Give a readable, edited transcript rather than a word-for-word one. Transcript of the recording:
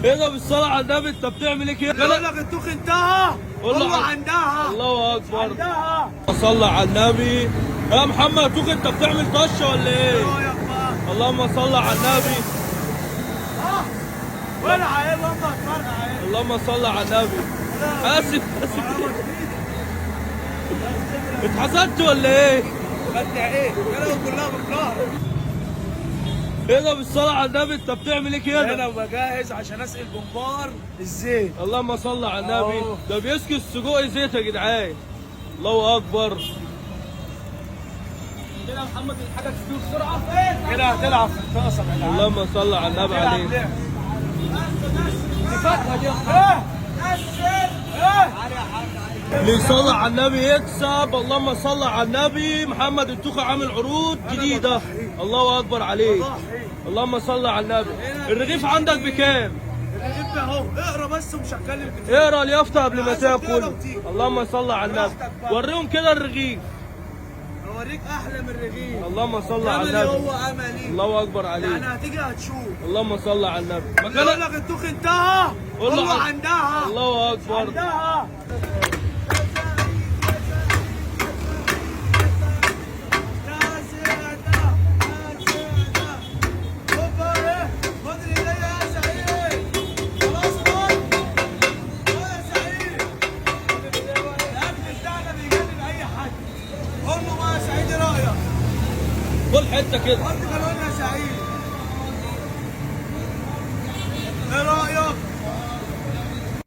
ايه ده بالصلاة على النبي، انت بتعمل ايه كده؟ بقول لك التوخ انتهى، قول له هو عندها. الله اكبر، عندها. صلى على النبي. يا محمد توخ انت بتعمل طشه ولا ايه؟ ايه رايك بقى؟ اللهم صل على النبي. ها؟ ولع ايه لما اتفرقع ايه؟ اللهم صل على النبي. اسف اسف، اتحسدت ولا ايه؟ خدت ايه؟ كده كلها بالقهر. ايه ده بالصلاة على النبي، انت بتعمل ايه كده؟ انا بجهز عشان اسقي البمبار الزيت. اللهم صل على النبي. أهو. ده بيسقي السجق زيت يا جدعان. الله اكبر. كده يا محمد الحاجة تستوي بسرعة. كده هتلعب في الطاسه يا جدعان. اللهم صل على النبي هتلعب عليه. لعب. دي فتوى دي. ايه؟ ايه؟ اللي يصلي على النبي يكسب. اللهم صل على النبي. محمد التوخي عامل عروض جديدة. الله اكبر عليك. اللهم صل على النبي. الرغيف عندك بكام؟ الرغيف ده اهو، اقرا بس ومش هتكلم كتير. اقرا اليافطه قبل ما عايزك تقرا تاكل. وتيجي. اللهم صل على النبي. براحتك بقى. وريهم كده الرغيف. اوريك احلى من الرغيف. اللهم صل على املي النبي. هو املي. الله اكبر عليك. يعني هتيجي هتشوف. اللهم صل على النبي. بقول مكانك. لك التوخ انتهى، قول له هو عندها. الله اكبر. عندها. كل حتة كده.